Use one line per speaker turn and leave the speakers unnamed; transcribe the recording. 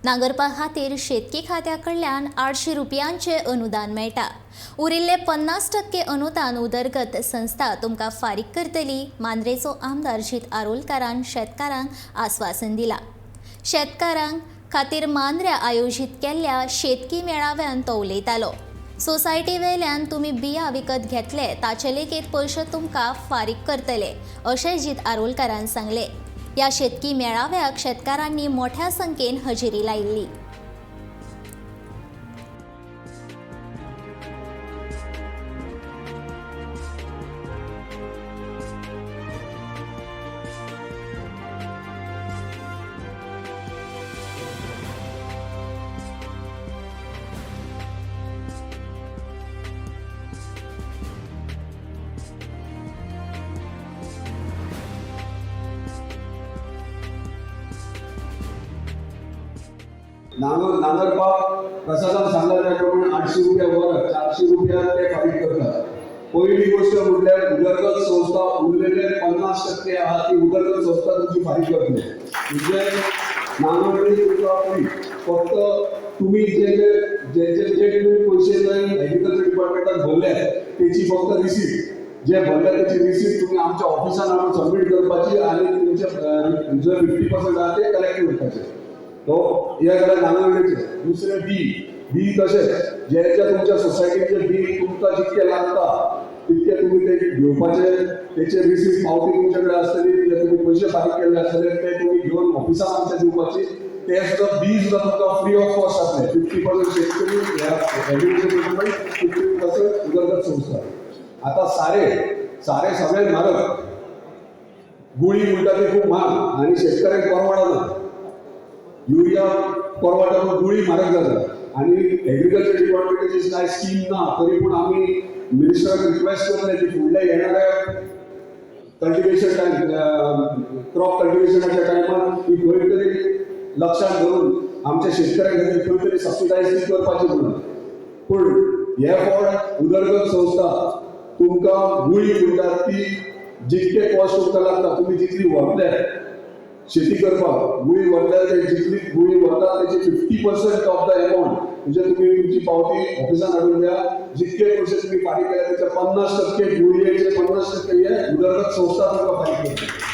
नांगरपा खातीर शेतकी खात्या कडल्यान 800 रुपयांचें अनुदान मेळटा. उरिल्ले 50% अनुदान उदरगत संस्था तुमकां फारीक करतली. मांद्रेचो आमदार जीत आरोलकारान शेतकारांक आस्वासन दिलां. शेतकारांक खातीर मांद्र्या आयोजीत केल्ल्या शेतकी मेळाव्यान तो उलयतालो. सोसायटी वेल्यान तुमी बिया विकत घेतले ताचे लेगीत पयशे तुमकां फारीक करतले, अशें जीत आरोलकारान सांगलें. ह्या शेतकी मेळाव्याक शेतकारांनी मोठ्या संख्येन हजेरी लायिल्ली.
नांगरपाक प्रसादान सांगला त्या प्रमाणे 800 रुपया वर, 400 रुपया ते फारीक करतात. पहिली गोष्ट म्हटल्यार उदरगत संस्था उरलेले 50% आहा ती उदरगत संस्था तुमची फारीक करतली. म्हणजे नांगरणी तुमकां फ्री. फक्त तुम्ही जे जे जे जे जे तुम्ही पयशे जर एग्रीकल्चर डिपार्टमेंटात भरले, तेची फक्त रिसीट, जे भरले त्याची रिसीट तुम्ही आमच्या ऑफिसान हाडून सबमीट करपाची आनी तुमचे जे 50% आहा ते कलेक्ट करपाचे. तो हे जाल्यार नांगरणीचे. दुसरें बी. बी तशेंच जे जे तुमच्या सोसायटीचे बी तुमकां जितके लागता तितके तुमी ते घेवपाचे. तेचे रिसीट, पावती तुमचे कडेन आसतली. जे तुमी पयशे फारीक केल्ले आसतले ते तुमी घेवन ऑफिसान आमच्या दिवपाची. ते सुद्दां, बी सुद्दां तुमकां फ्री ऑफ कॉस्ट जातले. 50% शेतकरी, एग्रीकल्चर डिपार्टमेंट, 50% उदरगत संस्था. आतां सारे, सारे सगळें म्हारग. गुळी म्हणटा ती खूब म्हारग आनी शेतकऱ्यांक परवडना. युरिया परवडटा पूण गुळी म्हारग जाता आनी एग्रीकल्चर डिपार्टमेंटाची कांय स्कीम ना. तरी पूण आमी मिनिस्टराक रिक्वेस्ट करतले की फुडल्या येणाऱ्या कल्टिवेशन टायम, क्रॉप कल्टिवेशनाच्या टायमार ही खंय तरी लक्षात धरून आमच्या शेतकऱ्यां खातीर खंय तरी सबसिडायज करपाची म्हणून. पूण हे फावट उदरगत संस्था तुमकां गुळी म्हणटात ती जितके कॉस्ट तुमकां लागता, तुमी जितली व्हरले शेती करपाक गुळी व्हरल्या, ते जितली गुळी व्हरतात त्याची 50% ऑफ the amount. म्हणजे तुम्ही तुमची पावती ऑफिसान हाडून द्या. जितके पयशे तुम्ही फारीक केले त्याच्या 50% गुळयेचे, 50% हे उदरगत संस्था तुमकां फारीक करतली.